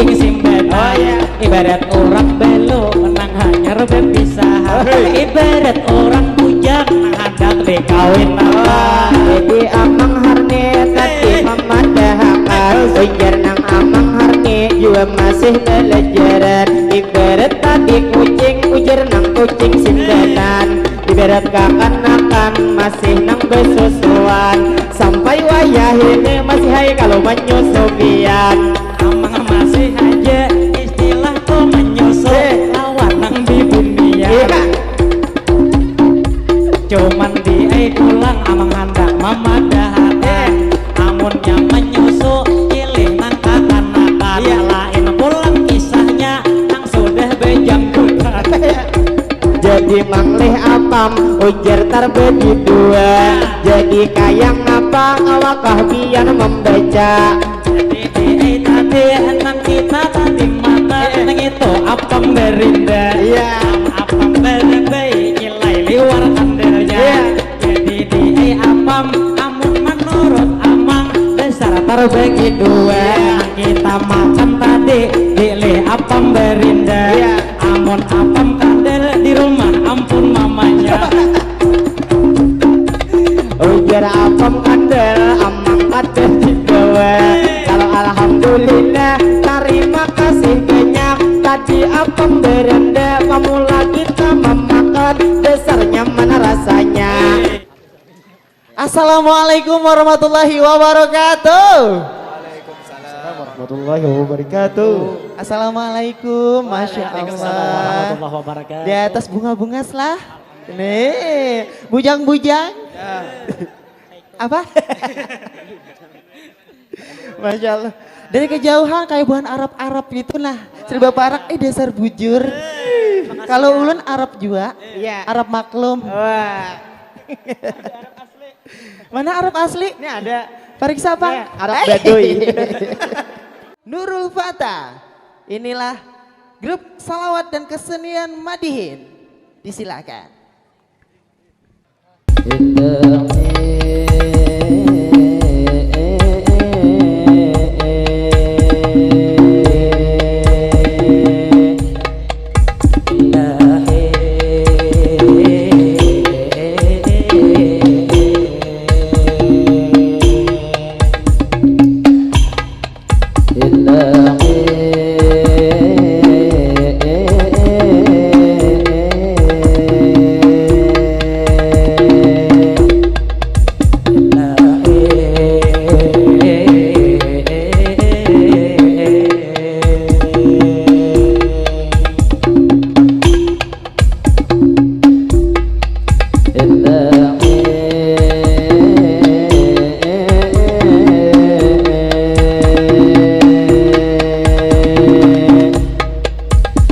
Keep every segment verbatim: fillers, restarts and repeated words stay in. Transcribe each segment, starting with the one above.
Simbanan. Oh, iya. Ibarat orang belo nang hanyar berpisahan. Hei. Ibarat orang bujang nang handak dikawin. Oh. Jadi Amang Harni tadi, hei, mamadahakan. Ujar nang Amang Harni jua masih belajaran. Ibarat tadi kucing, ujar nang kucing simbanan. Ibarat kakanakan masih nang besusuan. Sampai wayah ini masih hai kalau menyusu pian. Amang masih haja istilah tu menyusu, eh, lawan nang di dunia. Iya. Cuman di ai pulang Amang handak mamadahakan. Eh. Amunnya menyusu, pilih nang kakanakan. Iya. Lain pulang kisahnya nang sudah bejangkutan. Jadi manglih apam, ujar tarbagi dua. Jadi kayang apa awakah pian membaca? Jadi di ai tadi nang kita tadi makan, eh, nang itu apam berinda. Iya. Apam berinda, nilai liwar andalnya. Iya. Jadi di ai apam, amun menurut Amang, dasar tarbagi dua. Iya. Nang kita makan tadi, pilih apam berinda. Iya. Amun apam kadal di rumah, ampun mamanya. Ujar apam kadal, Amang kada digawa. Kalau alhamdulillah, tarima kasih banyak. Tadi apam berenda, pamula kita mamakan, dasar nyaman rasanya. Assalamualaikum warahmatullahi wabarakatuh. Waalaikumsalam warahmatullahi wabarakatuh. Assalamualaikum, masya Allah. Waalaikumsalam warahmatullahi wabarakatuh. Di atas bunga-bunga selah. Nih, bujang-bujang. Ya. Apa? Masya Allah. Dari kejauhan kayak buhan Arab-Arab gitu nah. Serba parak, eh, dasar bujur. Kalau ulun Arab juga. Iya. Arab maklum. Wah. Mana Arab asli? Ini ada. Pariksa, Pak. Iya, Arab, eh, Baduy. Nurul Fata. Inilah grup salawat dan kesenian Madihin. Disilakan.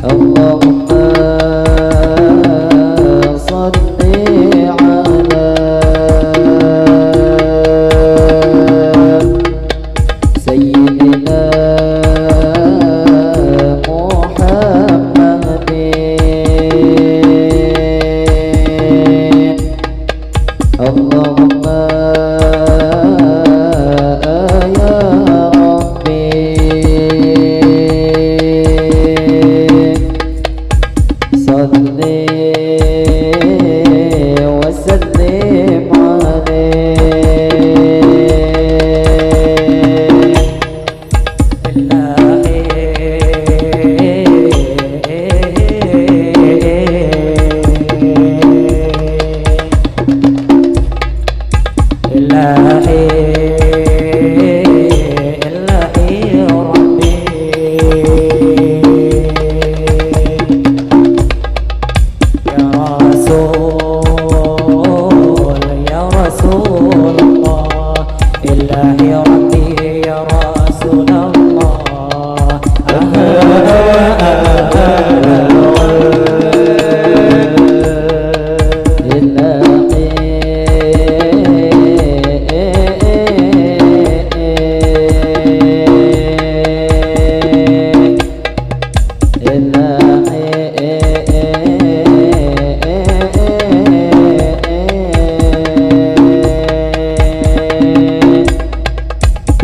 اللهم صل على سيدنا محمد. اللهم يا ربي صل وسلم عليه. يا رسول الله، إلهي ربي يا رسول الله.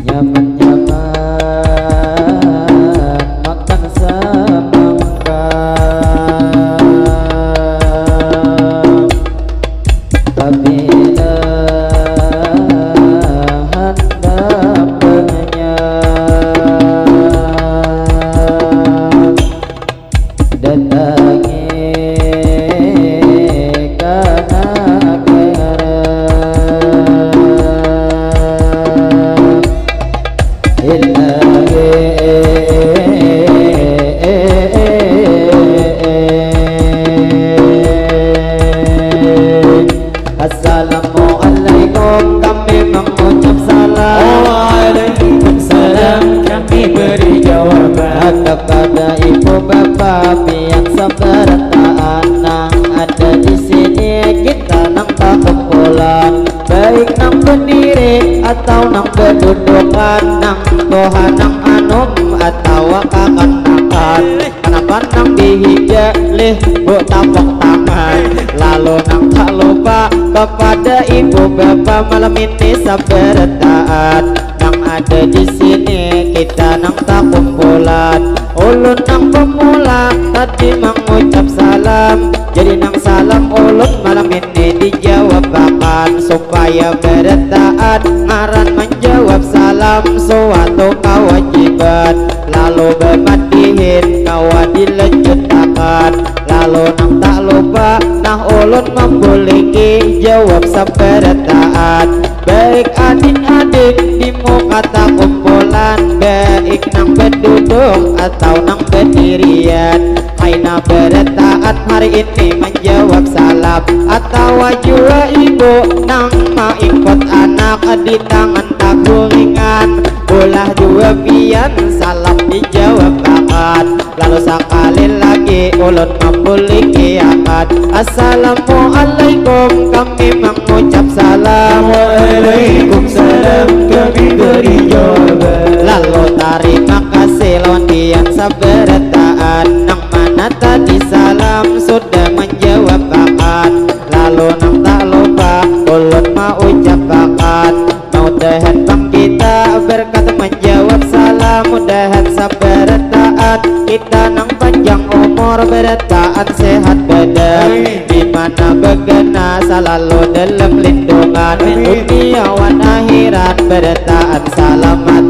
Nyaman-nyaman Ada ibu bapa pian sabarataan nang ada di sini, kita nang takumpulan, baik nang berdiri atau nang berdudukan, nang tuha nang anum atau kakanakan, kanapa nang dihija lih bu tapuk tangan, lalu nang tak lupa kepada ibu bapa malam ini sabarataan nang ada di sini, kita nang takumpulan. Ulun nang pemula tadi mangucap salam, jadi nang salam ulun malam ini dijawabakan, supaya barataan ngaran menjawab salam suatu kewajiban, lalu bematihin kawa dilanjutakan, lalu nang tak lupa nah ulun membuliki jawab sabarataan. Baik adin-adin di muka takumpulan, baik nang beduduk atau nang bedirian, kaina barataan hari ini menjawab salam, atawa jua ibu nang maikut anak di tangan taguringan, ulah jua pian salam dijawabakan. Lalu sakali lagi ulun mambulikiakan, "Assalamualaikum," kami mangucap salam. "Waalaikumsalam," kami beri jawaban. Lalu tarima kasih lawan pian sabarataan, nang mana tadi salam sudah menjawabakan. Lalu nang tak lupa ulun maucapakan, mudahan pang kita berkat menjawab salam, mudahan sabarataan kita nang panjang umur, barataan sehat badan, di mana begana salalu dalam lindungan, dunia wan akhirat barataan salamatan.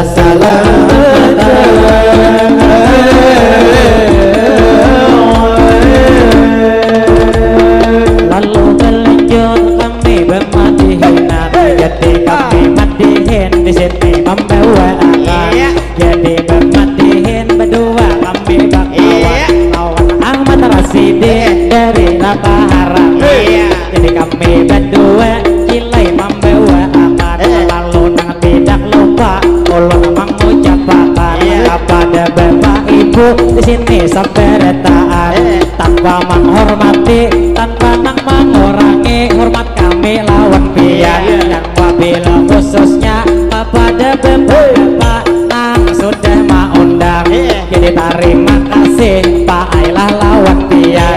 Salamatan. Lalu balanjut kami bamadihinan, jadi kami madihin di sini mambawa akan. Iya. Jadi bamadihin badua kami bakawan, iya, lawan Ahmad Rasidi, iya, dari Rataharang. Iya. Jadi kami badua cilai mambawa akan. Iya. Lalu nang tidak lupa ulun mangucapakan, iya, kepada bapak ibu di sini sabarataan, iya, tanpa menghormati, tanpa nang mengurangi hormat kami lawan pian, iya, dan wabil khususnya kepada bapak-bapak nang sudah maundang. Iya. Jadi tarima kasih Pak Ailah lawan pian, iya,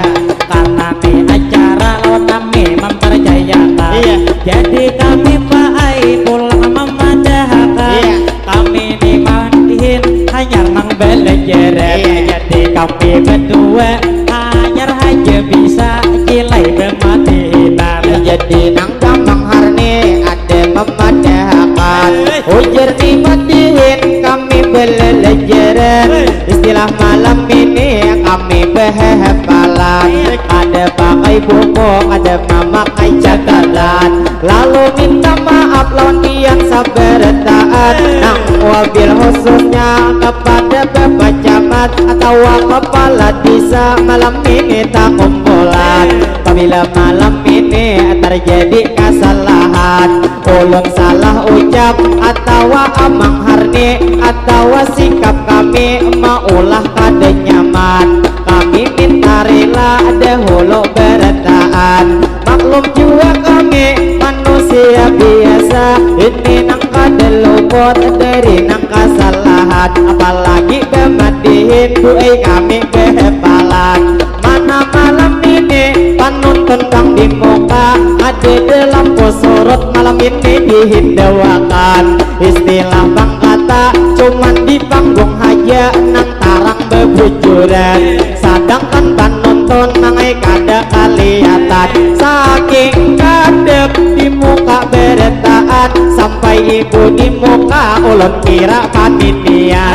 karena ni acara lawan kami mempercayakan. Iya. Jadi kami Pak Ai pulang memadahakan. Iya. Kami ni madihin hanyar nang balajaran. Iya. Jadi kami badua hanyar haja bisa cilai bamadihinan. Jadi nang gamang harni ada mamadahakan. Ujar ni madihin kami balalajaran. Istilah malam ini kami bahafalan. Ada pakai buku, ada mamakai catatan. Lalu minta maaf lawan pian sabarataan. Nang wabil khususnya kepada Bapak Camat atawa Kepala Desa malam ini takumpulan. Apabila malam ini terjadi kesalahan, ulun salah ucap atawa amang harni atawa sikap kami maulah kada nyaman, kami minta rila dahulu barataan. Maklum jua kami manusia biasa, ini nang kada luput dari nang kasalahan, apalagi bamadihin, buai kami bahafalan. Mana malam ini panuntun pang di muka, ada lampu surut malam ini dihindawakan. Istilah pang kata cuman di panggung haja nang tarang babujuran, sadangkan panuntun nang ai kada kalihatan. Saking kadap di muka barataan, sampai ibu di muka ulun kira panitia.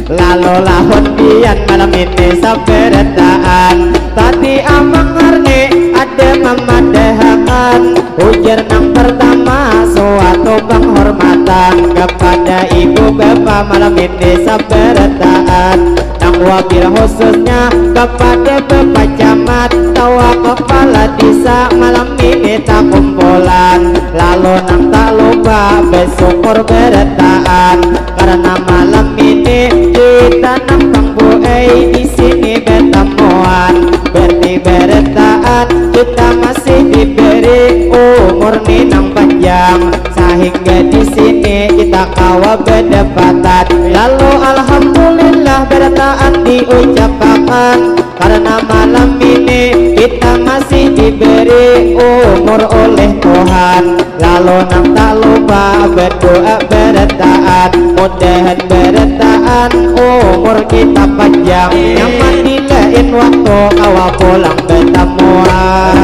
Lalu lahun pian malam ini sabarataan. Tadi amang harni ada mamadahakan, ujar nang pertama suatu penghormatan kepada ibu bapa malam ini sabarataan. Nang Wabil khususnya kepada Bapak Camat tawa kepala desa, malam ini takumpulan. Lalu nang tak lupa bersyukur berataan karena malam ini kita nang pang buai di sini bertemuan. Berarti berataan kita masih diberi umur ni nang panjang. Sahingga di sini kita kawa bedapatan. Lalu alhamdulillah berataan diucapakan karena malam ini kita masih diberi umur oleh Tuhan. Lalu nang tak lupa berdoa berataan, mudahan berataan umur kita panjang, nyaman di lain waktu kawa pulang betamuan.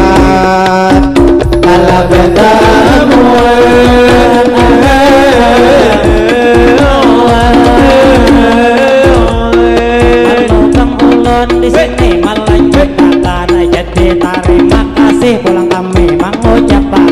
Kalau betamuan. Anu bang ulun di sini melanjutkan, jadi tarima kasih pulang kami mengucapkan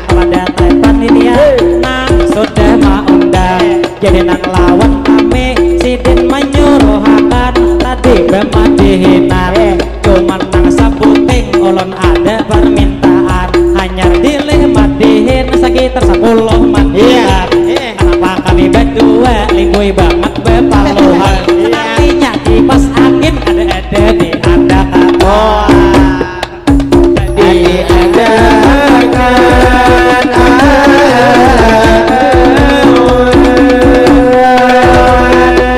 kepada panitia nang sudah maundang. Jadi nang lawan kami sidin menyuruhakan tadi bemadihinan. Cuman nang sabuting ulun ada permintaan, hanyar dilih madihin sekitar sepuluh madihan. Iya. Kenapa kami berdua lingui banget bepaluhan? Iya. Nantinya kipas angin ada-ada di anda katoa. Diadakan.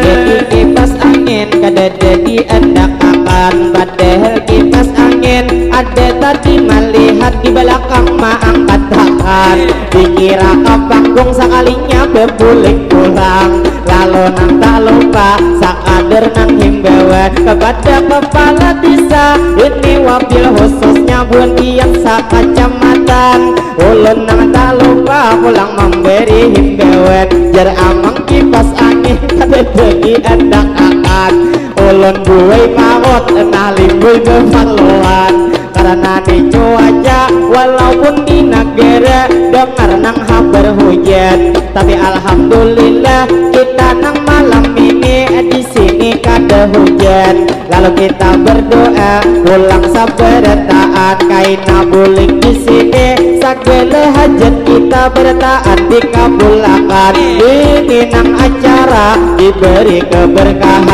Jadi kipas angin kadada diandakakan, padahal kipas angin ada tadi malihat di balakang maangkatakan. Dikira ka panggung sakalinya bebulik pulang. Lalu nang tak lupa sakadar nang himbauan kepada kepala desa ini wabil khususnya buhan pian sakacamatan. Ulun nang tak lupa pulang memberi himbauan jar amang kipas angin kadada diandakakan. Ulun buai paut nah limbui bepaluan. Karena ni cuaca walaupun di negara dengar nang habar hujan, tapi alhamdulillah kita nang malam ini di sini kada hujan. Lalu kita berdoa pulang sabarataan kaina bulik di sini, sagala hajat kita barataan dikabulakan. Ini nang acara diberi keberkahan.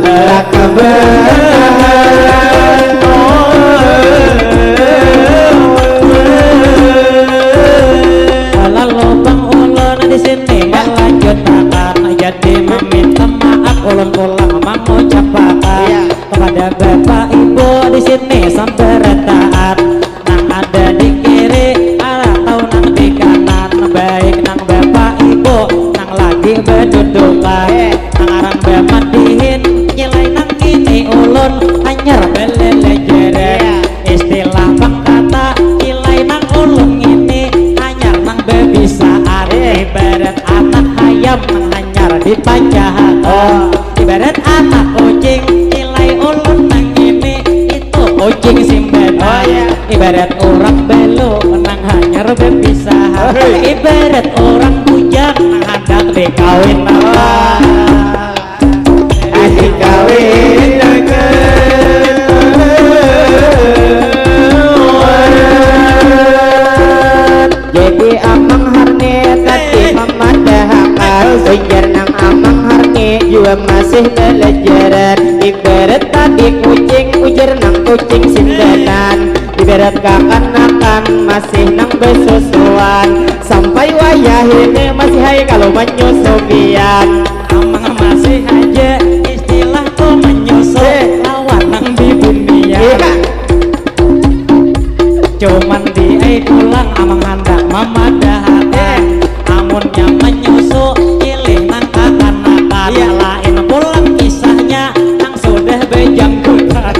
Lah keberkahan. Lalu bang ulun di sini melanjutakan, jadi meminta maaf ulun pulang mengucapakan. Iya. Kepada bapak ibu di sini sabarataan, nang ada di kiri atau nang di kanan, baik nang bapak ibu nang lagi bedudukan, eh, nang arang bamadihin, nilai nang kini ulun hanyar belelejeran. Iya. Istilah bangkata, nilai nang ulun ngini hanyar nang bebisaan. Eh. Ibarat anak ayam nang hanyar dipanjahakan. Oh. Ibarat anak kucing, nilai ulun nang ini itu kucing simbanan. Oh, iya. Ibarat urang belu nang hanyar berpisahan. Hei. Ibarat urang bujang nang handak dikawin. Wah. Dikawin. Jadi Amang Harni tadi mamadahakan, ujar nang Amang Harni jua masih balajaran. Ibarat tadi kucing, ujar nang kucing simbanan. Ibarat kakanakan masih nang basusuan. Sampai wayah ini masih ai kalu manyusu pian. Amang masih haja istilah tu manyusu. Eh. Lawan nang di dunia. Iya. Cuman diai pulang amang handak mamadahakan. Eh. Amunnya manyusu, pilih nang kakanakan. Iya. Lain pulang kisahnya nang sudah bejanggutan.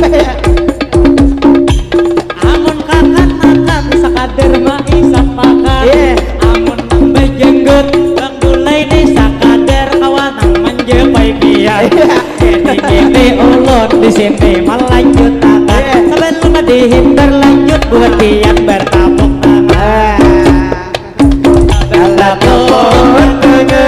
Amun kakanakan sakadar maisapakan. Iya. Amun nang bejenggot, bang dulai ni sakadar kawa nang manjapai pian. Iya. Jadi kini ulun di sini malanjutakan. Iya. Sebelum dihindar lanjut buat pian bertapuk tangan. Ah. Dalam tepuk tangan.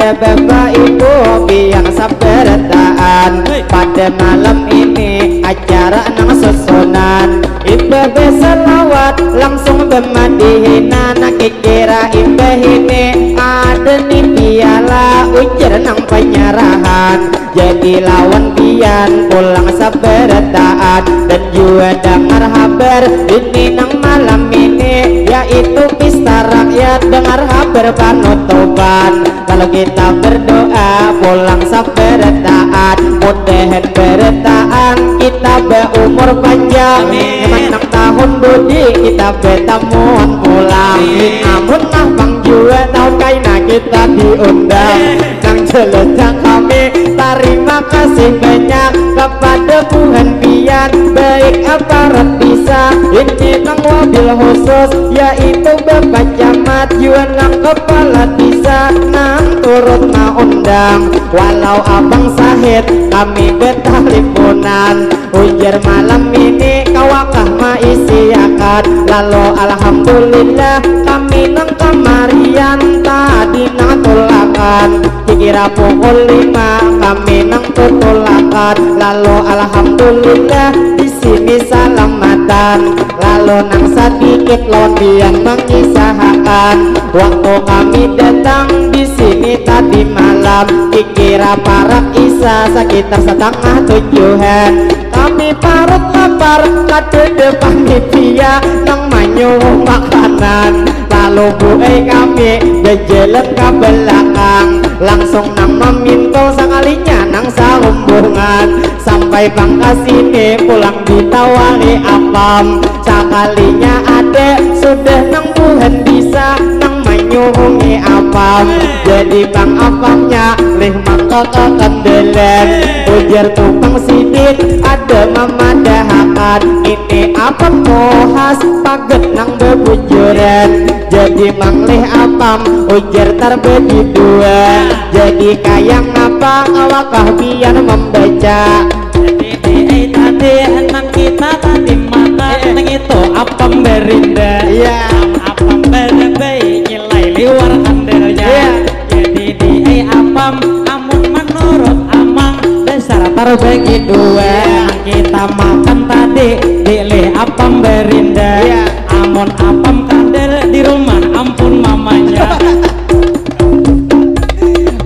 Bapak Ibu pian sabarataan, pada malam ini acara nang susunan. Imbah basalawat langsung bamadihinan, kikira imbah ini ada ni piala, ujar nang panyarahan. Jadi lawan pian pulang sabarataan dan jua dangar habar ini nang malam ini, yaitu pista rakyat, dangar habar panutupan. Lalu kita berdoa pulang sabarataan, mudahan barataan kita baumur panjang. Amin. Nyaman nang tahun budi kita batamuan pulang. Amin. Amun lah pang jua tahun kaina kita diundang. Amin. Nang jelasnya kami tarima kasih banyak kepada buhan pian, baik aparat desa ini nang wabil khusus, yaitu Bapak Camat jua nang kepala desa nang turut maundang. Walau abang sahit kami betalipunan, ujar malam ini kawakah maisiakan. Lalu alhamdulillah kami nang kamarian tadi nang tulakan. Kikira pukul lima kami nang tutulakan. Lalu alhamdulillah di sini salamatan. Lalu nang sadikit lawan pian mangisahakan, waktu kami datang di sini tadi malam, kikira parak isa sakitar satangah tujuhan. Kami parut lapar, kadada panitia nang manyuruh makanan. Lalu buai kami bajalan ka balakang, langsung nang mamintul sakalinya nang sarumbungan. Sampai pang ka sini pulang ditawari apam. Sakalinya ada sudah nang buhan bisa nang manyurungi apam. Jadi pang apamnya lih mangka ka kandalan. Ujar tukang sidin ada mamadahakan, ini apam muhas pagat nang babujuran. Jadi manglih apam ujar tarbagi dua. Jadi kaya ngapa awakah pian mambaca? Jadi di ai tadi nang kita tadi makan, eh, nang itu apam berinda. Iya. Apam barabai nyilai liwar kandelnya. Iya. Jadi di ai apam amun manurut amang dasar tarbagi dua. Iya. Nang kita makan tadi dilih apam berinda. Iya. Amun apam kandel di rumah ampun mamanya.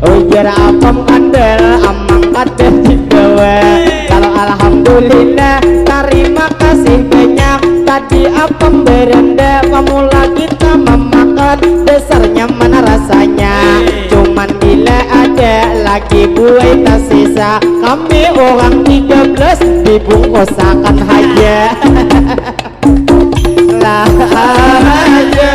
Ujar apam kandel, amang kada digawa. Kalau alhamdulillah, tarima kasih banyak. Tadi apam berenda, pamula kita mamakan, dasar nyaman rasanya. Cuman bila ada lagi buai tasisa, kami orang tiga belas dibungkusakan haja. Lah aja.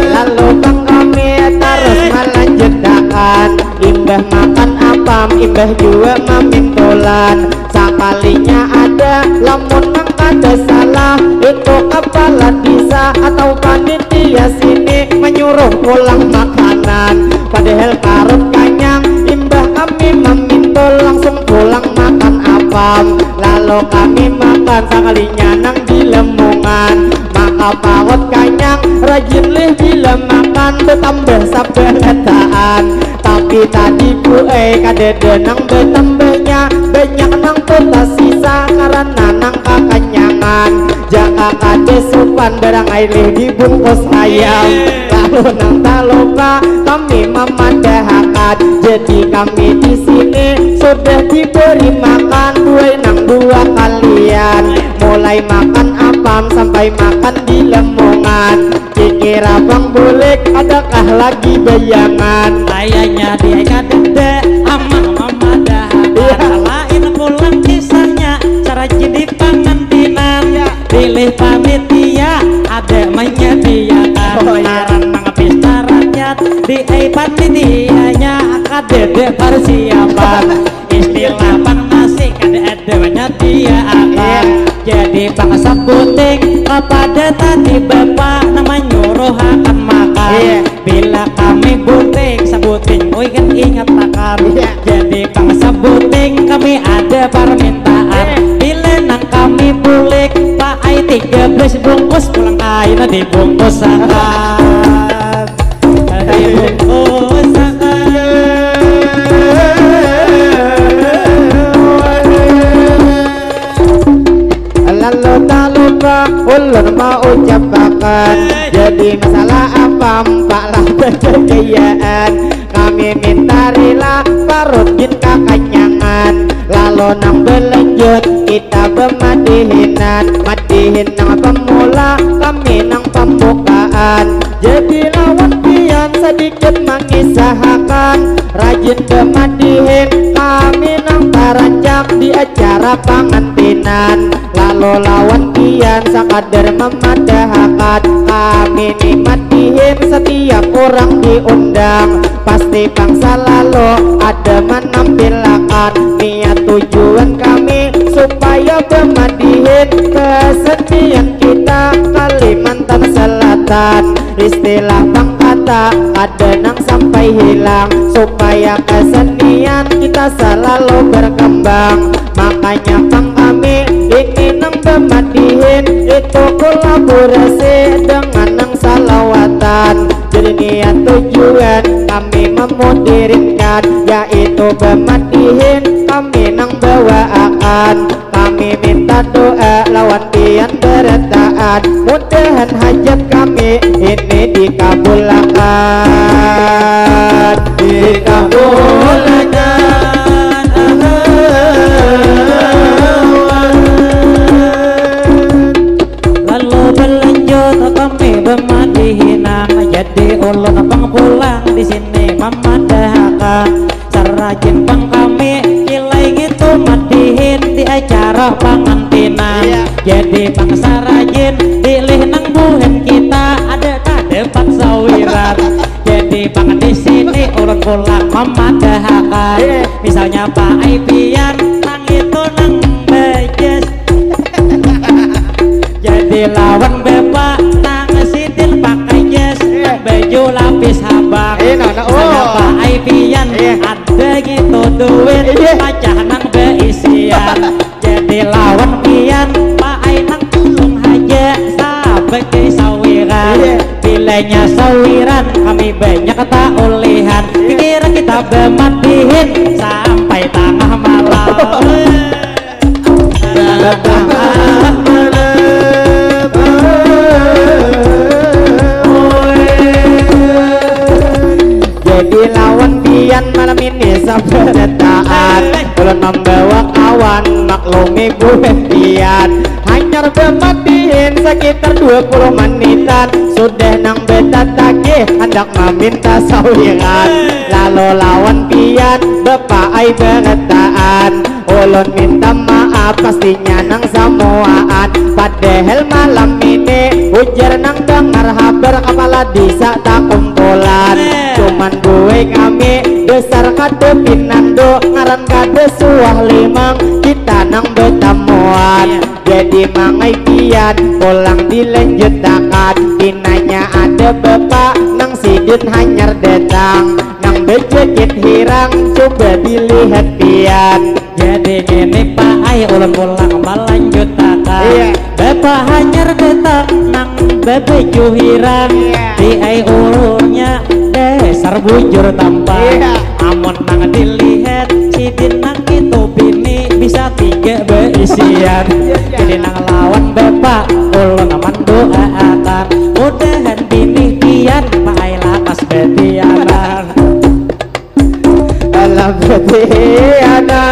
Lalu pang kami tarus malanjutakan, imbah makan apam, imbah jua mamintulan. Sakalinya ada, lamun nang kada salah, itu kepala desa atau panitia sini manyuruh pulang makanan. Padahal karut kanyang, imbah kami mamintul langsung pulang makan apam. Lalu kami makan sakalinya nang di lemungan. Maka parut kanyang, rajin lih bila makan, betambah sabarataan. Tapi tadi buai kadada nang betambahnya, banyak nang tutas sisa karana nang kakanyangan. Jaka kada supan barang ailih dibungkus hayam. Lalu nang taluka kami mamadahakan, jadi kami di sini sudah diberi makan buai nang dua kalian. Mulai makan apam sampai makan di lemungan. Kikira pang bulik, adakah lagi bayangan? Kayanya di ai kadada, amang mamadahakan. Iya. Lain pulang kisahnya, sarajin di pangantinan. Iya. Pilih panitia, ada menyediakan. Oh, iya. Ngaran nang pista rakyat, di ai panitianya kadada persiapan. Istilah pang nasi kada ada menyediakan. Iya. Jadi pang sabuting kapada tadi bapak nang manyuruhakan makan. Iya. Bila kami buting sabuting, oi kan ingat takar. Iya. Jadi pang sabuting kami ada permintaan. Iya. Bila nang kami bulik, Pak ai Tiga belas bungkus pulang kaina dibungkus sakan. Dibungkus sakan. Lalu tak lupa ulun mau ucapakan, jadi masalah apa mpaklah berjayaan. Kami minta rila parut gin kakanyangan. Lalu nang belanjut kita bemadihinan, madihin nang pemula kami nang pembukaan. Jadi lawan pian sedikit mengisahakan, rajin bemadihin kami nang tarancak di acara pangantinan. Lalu lawan pian sakadar memadahakan, kami ni madihin setiap orang diundang. Pasti bangsa lalu ada menampilakan niat tujuan kami supaya bemadihin kesenian kita Kalimantan Selatan. Istilah pangkata ada nang sampai hilang supaya kesenian kita selalu berkembang. Makanya pang kami ini nang bemadihin itu kolaborasi dengan nang salawatan. Jadi niat tujuan kami memudirinkan, yaitu bemadihin kami nang bawaakan. Kami minta doa lawan pian berataan, mudahan hajat kami ini dikabulakan. Dikabulakan. Lalu berlanjut kami bemadihinan, jadi ulun pang pulang di sini memadahakan. Sarajin pang kami kilai gitu madihin di acara pangantinan. Iya. Jadi pang sarajin pilih nang buhan kita ada kada pang sawiran. Jadi pang di sini ulun pulang memadahakan. Iya. Misalnya Pak Aipian nang itu nang bejes. Jadi lawan bapa nang sidin pakai jas, baju lapis habang. Eh, nah, nah, oh. Misalnya Pak Aipian, iya, ada gitu duit, iya, pacah nang beisian. Jadi lawan pian, Pak Ai nang tulung haja sabagai sawiran. Iya. Bilanya sawiran, kami banyak tak ulihan. Iya. Kira kita bemadihin sampai tengah malam. Jadi lawan pian malam ini sabarataan. Ulun membawa kawan, maklumi buhan pian. Hanyar bemadihin sekitar dua puluh menitan. Sudah nang betatagih, hendak meminta sawiran. Lalu lawan pian, bapa ai barataan. Ulun minta maaf, pastinya nang samuaan. Padahal malam ini, ujar nang dangar habar, kapala disa takumpulan. Cuman buai kami, dasar kada pinandu, ngaran kada suah limang, kita nang betamuan. Jadi mangai pian, pulang dilanjutakan. Pinanya ada bapa, nang sidin hanyar datang. Nang bejakit hirang, coba dilihat pian. Jadi ngini Pak ai, ulun pulang malanjutakan. Iya. Bapa hanyar datang nang babaju hirang. Iya. Di ai ulunnya dasar bujur tampang. Iya. Amun nang dilihat sidin nang itu bini bisa tiga beisian. Iya, iya. Jadi nang lawan bapa ulun mandoaakan, mudahan bini pian Pak ai lakas betianan. Alam betianan.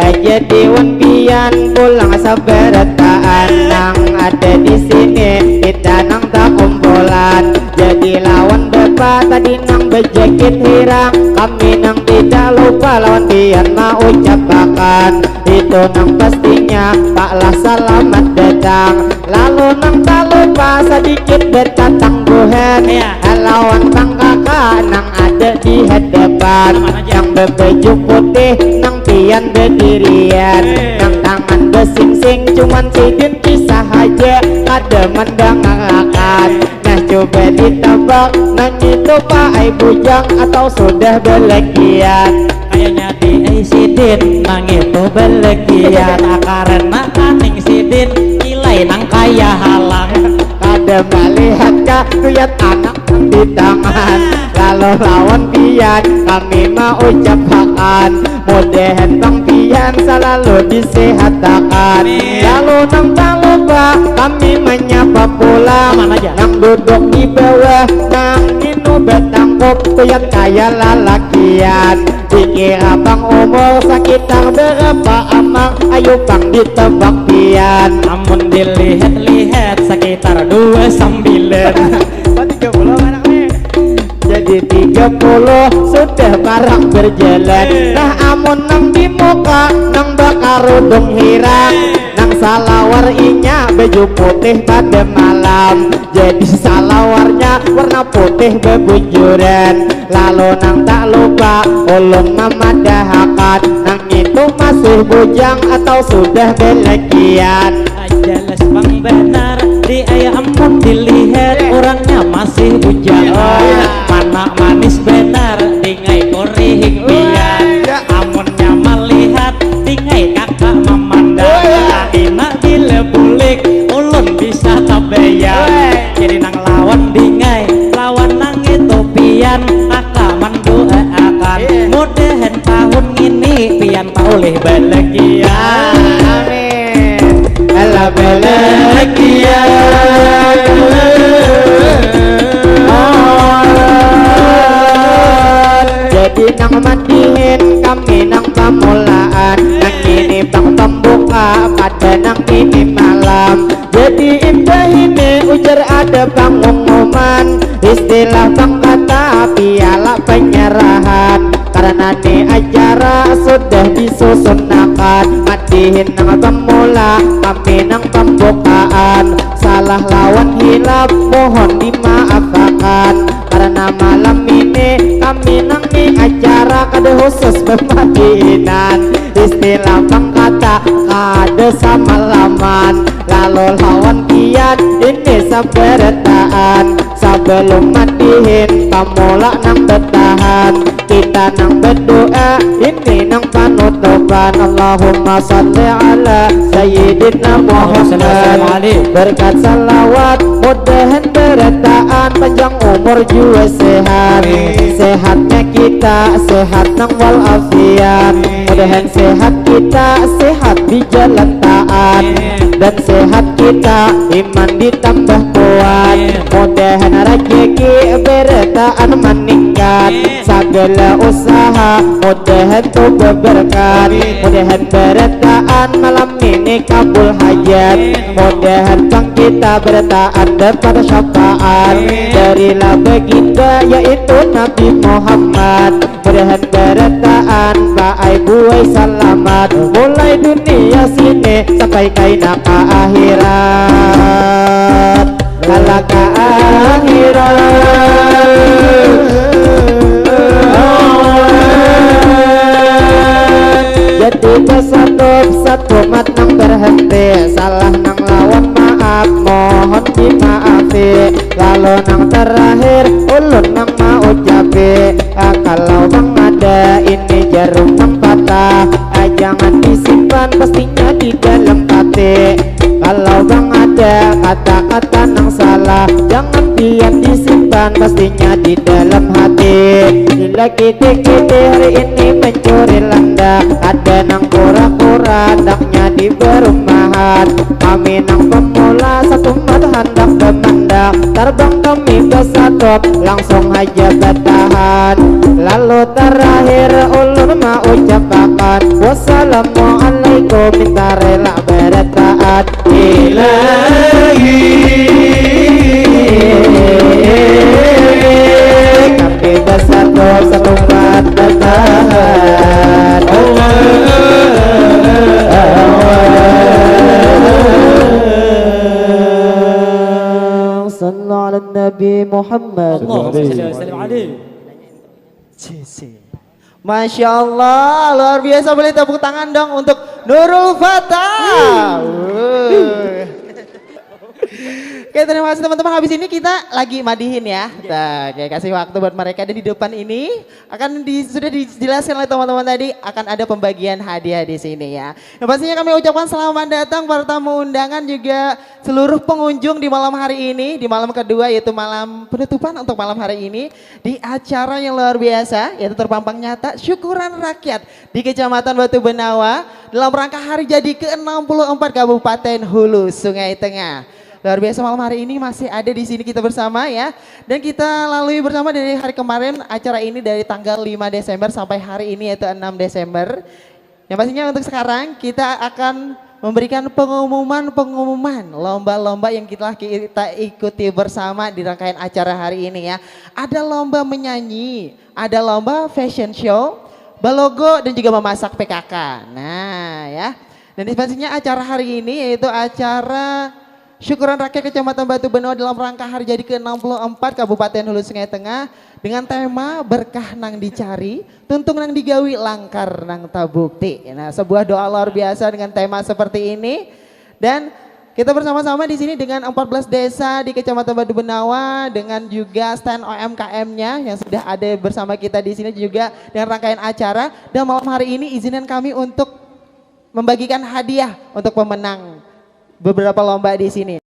Aja diwan pian pulang sabarataan nang ada di sini, kita nang takumpulan. Jadi lawan bapa tadi nang bejakit hirang, kami nang tidak lupa lawan pian maucapakan. Itu nang pastinya, Pak lah salamat datang. Lalu nang talupa sadikit betatangguhan. Iya. Lawan pang kaka nang ada di hadapan. Nang mana aja? Nang babaju putih, nang pian badirian. Eh. Nang tangan basingsing, cuman sidin kisah haja, kada mandangarakan. Nah, coba ditabak, nang itu Pak ai bujang atau sudah balakian? Kayanya di ai sidin nang itu belegian karena kaning sidin kilai nang kaya halang. Kada malihat ka kuyat anak nang di tangan. Lalu lawan pian kami maucap hakan. Mudahan pang pian salalu disehatakan. Lalu nang talupa kami manyapa pulang. Nang duduk di bawah nang inu batangkup kuyat kaya lalakian. Dikira pang umur sakitar berapa amang, ayu pang ditebak pian. Amun dilihat-lihat sakitar dua sambilan. Wah, tiga puluh anak nih. Jadi tiga puluh sudah parang berjalan. Nah, amun nang di muka nang bakarudung hirang, nang salawar inya baju putih pada malam. Jadi salawarnya warna putih bebujuran. Lalu nang tak lupa ulun mamadahakan nang itu masih bujang atau sudah belekian. Jelas pang banar di ayah ampun dilihat orangnya masih bujang. Mana manis banar dingai korihing pian. Amunnya melihat dingai kakak memandang. Ina bila bulik ulun bisa tabayang. Jadi nang lawan dingai lawan nang itu pian. Aka manduaakan mudahan tahun ngini pian taulih balagian. Amin. Ala balagian. Jadi nang mandihin kami nang pamulaan, nang ini pang pambuka pada nang ini malam. Jadi imbah ini ujar ada pangumuman, istilah pangkata piala penyerahan. Karena ni acara sudah disusunakan, madihin nang pemula, kami nang pembukaan. Salah lawan hilap mohon dimaafakan. Karena malam ini kami nang ni acara kada khusus pemadihinan. Istilah pangkata kada samalaman. Lalu lawan kian ini sabarataan. Sabalum madihin pamula nang batahan. Kita nang badoa ini nang panutupan. Allahumma salli ala sayyidina Muhammad. Berkat salawat mudahan barataan panjang umur jua sehat. Sehatnya kita sehat nang walafiat. Mudahan sehat kita sehat di jalan taat dan sehat kita iman ditambah kuat. Mudahan rajaki barataan maningkat. Sagala usaha mudahan tu babarkat. Mudahan barataan malam ini kabul hajat. Mudahan pang kita barataan dapat syafaat dari lah baginda yaitu Nabi Muhammad. Mudahan barataan paai buai salamat mulai dunia sini sampai kaina ka akhirat. Ala ka akhirat. Jadi basatup satumat nang berhenti, salah nang lawan maaf mohon dimaafi. Lalu nang terakhir ulun nang maucapi, ah, kalau bang ada ini jarum nang patah, ah, jangan disimpan pastinya di dalam hati. Kalau bang ada kata-kata nang salah, jangan pian disimpan pastinya di dalam hati. Bila kidik-kidik hari ini mencuri landak, ada nang kura-kura handaknya di perumahan. Kami nang pemula satumat handak bamandak, tarbang kami basatup langsung haja batahan. Lalu terakhir ulun maucapakan, wassalamualaikum, minta rela bertaat. Ilahi, tapi basatup satumat bertahan. Allah, Allah. Sallu ala Nabi Muhammad. Allahumma salli wa sallim alaihi. Masya Allah, luar biasa. Boleh tepuk tangan dong untuk Nurul Fatah. Wuh. Oke, terima kasih teman-teman. Habis ini kita lagi madihin ya. Nah, oke, kasih waktu buat mereka dan di depan ini akan di, sudah dijelaskan oleh teman-teman tadi, akan ada pembagian hadiah di sini ya. Yang pastinya kami ucapkan selamat datang para tamu undangan, juga seluruh pengunjung di malam hari ini, di malam kedua, yaitu malam penutupan untuk malam hari ini di acara yang luar biasa, yaitu terpampang nyata syukuran rakyat di Kecamatan Batu Benawa dalam rangka hari jadi ke enam puluh empat Kabupaten Hulu Sungai Tengah. Luar biasa, malam hari ini masih ada di sini kita bersama ya. Dan kita lalui bersama dari hari kemarin acara ini, dari tanggal lima Desember sampai hari ini, yaitu enam Desember. Yang pastinya untuk sekarang kita akan memberikan pengumuman-pengumuman lomba-lomba yang kita, kita ikuti bersama di rangkaian acara hari ini ya. Ada lomba menyanyi, ada lomba fashion show, balogo, dan juga memasak P K K. Nah ya. Dan pastinya acara hari ini yaitu acara syukuran rakyat Kecamatan Batu Benawa dalam rangka hari jadi ke enam puluh empat Kabupaten Hulu Sungai Tengah dengan tema berkah nang dicari, tuntung nang digawi, langkar nang tabukti. Nah, sebuah doa luar biasa dengan tema seperti ini. Dan kita bersama-sama di sini dengan empat belas desa di Kecamatan Batu Benawa, dengan juga stand U M K M-nya yang sudah ada bersama kita di sini, juga dengan rangkaian acara. Dan malam hari ini izinkan kami untuk membagikan hadiah untuk pemenang beberapa lomba di sini.